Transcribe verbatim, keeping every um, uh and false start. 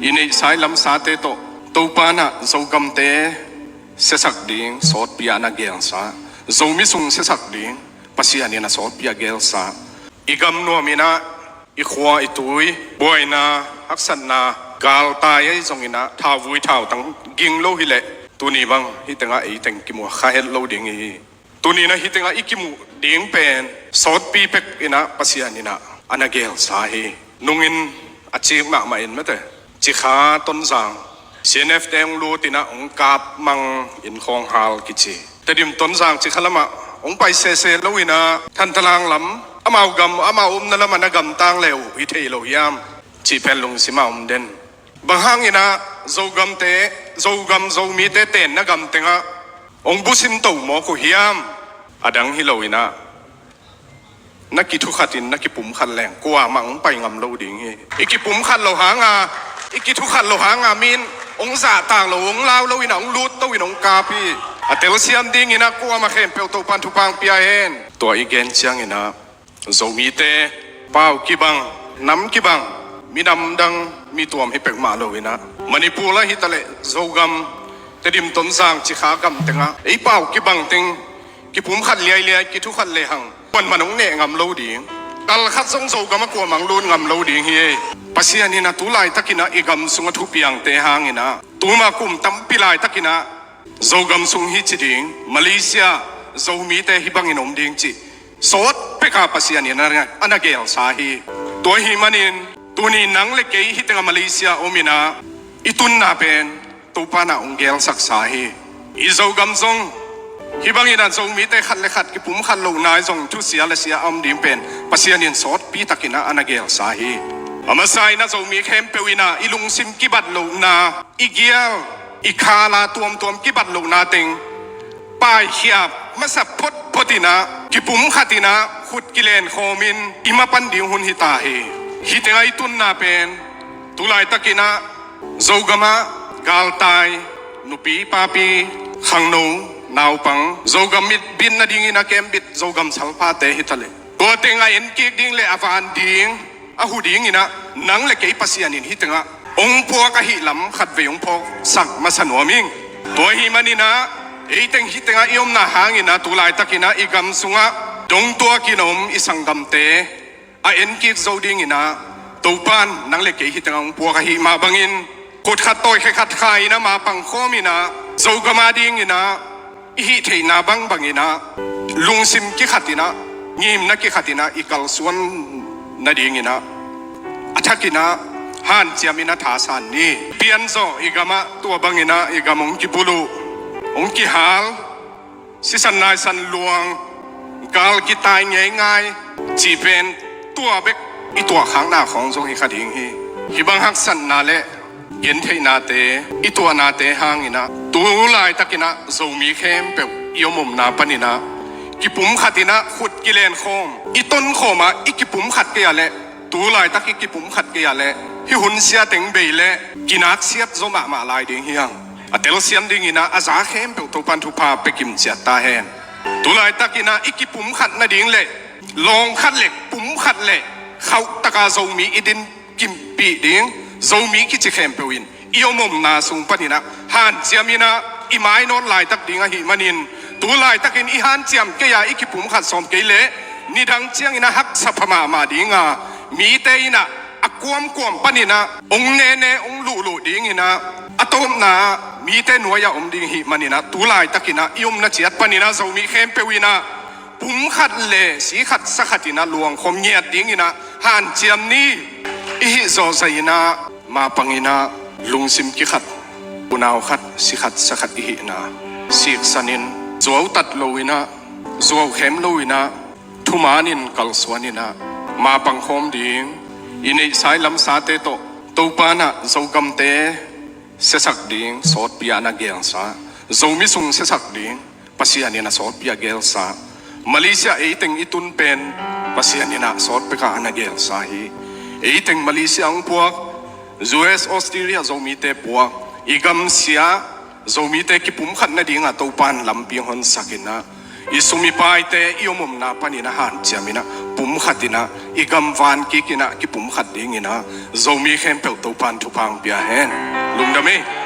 i neihsa i lamsate tawh Topa in ah Zogamte siasak ding sawtpi a na gelsa, Zomi sung siasak ding Pasian in a sawtpi a gelsa, i gam nuam in ah i khua i tui, buaina, haksatna, galtai ahi zongin ah thauvui thautang ging lo hileh tuni bang hih tengah ei teng kimu kha het lo ding hi. Tuni in ah hih tengah i kimuh ding pen sawtpi pek in ah Pasian in ah a na gelsa hi. Nungin a cik mahmah in mate, Cikha, Tonzang, C N F te hong lut in ah hong kap mang in khawng hal kici. Tedim Tonzang Cikha lamah hong pai sese lo in ah Thantlang lam amau gam, amau omna lamah na gamtang le uh hi thei lo hiam cih pen lungsim ah om den. Bang hangin ah Zogamte, Zogam Zomite tenna gam tengah hong busim to mawk uh hiam? A dang hi lo in ah na kithukhat in na kipumkhat leng kuamah hong pai ngam lo ding hi. I kipumkhat loh hanga, i kithukhat loh hanga mi in hong zahtak lo, hong lau lo in ah hong lut to in hong kap hi. A telsiam dingin ah kuamah khempeuh Topan thupha hong pia hen. Tua i gen ciangin ah Zomite pau kibang, nam kibang, minam dang mi tuam hi pek mah lo in ah Manipur ah hi taleh Zogam, Tedim Tonzang Cikha gam tengah ei pau kibang teng kipumkhat liailiai, kithukhat lehang kuamah hong neh ngam lo ding. Kal khat zong Zogam ah kuamah hong lut ngam lo ding hi. Pasian in ah tu laitakin ah i gam sungah thupiangte hangin ah tuma kum tampi laitakin ah Zogam sung hi ci ding, Malaysia Zomite hih bangin om ding cih sawt peka Pasian in a na, a na gelsa hi. Tua ahih manin tuni nang le kei hih tengah Malaysia om in ah i tunna pen Topan ah hong gelsaksa hi. I Zogam zong hih bangin ah Zomite khat le khat kipumkhat lohna i zong thusia le sia a om ding pen Pasian in sawtpi takin ah a na gelsa hi. A masa in ah Zomi khempeuh in ah i lungsim kibat lohna, i gial, i khala tuamtuam kibat lohna teng paikhiat masa photphot in ah kipumkhat in ah khut kilenkhawm in i mapan ding hun hi ta hi. Hih tengah i tunna pen tu laitakin ah Zogam ah galtai, nupi papi, khangno, naupang, Zogam mit bit nadingin a kembit Zogam salphate hi taleh tua teng a enkik ding le a van ding, a hu dingin ah nang le kei Pasian in hih tengah hong puak ahih lam khatvei hong phawksak masa nuam ing. Tua ahih manin ah ei teng hih tengah i omna hangin ah tu laitakin ah i gam sungah dongtuakin a om i sanggamte a enkik zo dingin ah Topan nang le kei hih tengah hong puak ahih mah bangin khut khat tawikhe khat kha in ah mapang khawm in ah Zogam a dingin ah i hih theihna bangbangin ah lungsim kikhat in ah, ngimna kikhat in ah i kalsuan nadingin ah a thakin ah hanciam in ah thasan ni. Pianzawh i gam ah tua bangin ah i gam hong kibuluh, hong kihal, sisan naisan luang, gal kitai ngeingai cih pen tua bek i tuahkhakna khawng zong hi kha ding hi. Hih bang haksatna le gentheihnate, i tuahnate hangin ah tu laitakin ah Zomi khempeuh i om omna panin ah kipumkhat in ah khut kilenkhawm, i tonkhawm ah i kipumkhat kei ah leh tu laitak i kipumkhat kei ah leh hih hun sia teng bei leh kinaksiat zaw mahmah lai ding hi hang. A telsiam dingin ah a za khempeuh Topan thupha pia kimciat ta hen. Tu laitakin ah i kipumkhat nading le lawng khat le pum khat le khauh taka Zomi i din kimpih ding, Zomi kici khempeuh in i om omna sung panin ah hanciam in ah i mainawt laitak ding ahih manin tu laitakin i hanciam kei a i kipumkhat sawm kei leh nidang ciangin ah haksa pha mahmah ding a, mite in ah a kuamkuam panin ah hong nene hong luhluh dingin ah a tawpna ah mite nuai ah om ding ahih manin ah tu laitakin ah i omna ciat panin ah Zomi khempeuh in ah pum khat le si khat sa khat in ah luangkhawm ngiat dingin ah hanciam ni. I hih zawh zah in ah mapang in ah lungsim kikhat, unau khat, si khat sa khat i hihna siksan in zuautat lo in ah, zuaukhem lo in ah thuman in kalsuan in ah mapang khawm ding, i neihsa i lamsate tawh Topan ah Zogamte siasak ding sawtpi a na gelsa, Zomi sung siasak ding Pasian in a sawtpi a gelsa, Malaysia ei teng i tun pen Pasian in a sawt pek a na gelsa hi. Ei teng Malaysia hong puak, U S, Australia Zomite puak, i gamsia Zomite kipumkhat nading a Topan lampi hong honsak in ah i sum i paite i om omna panin a hanciam in ah pumkhat in ah, i gam van kik in ah kipumkhat ding in ah, Zomi khempeuh Topa'n thupha hong pia hen. Lungdam ei.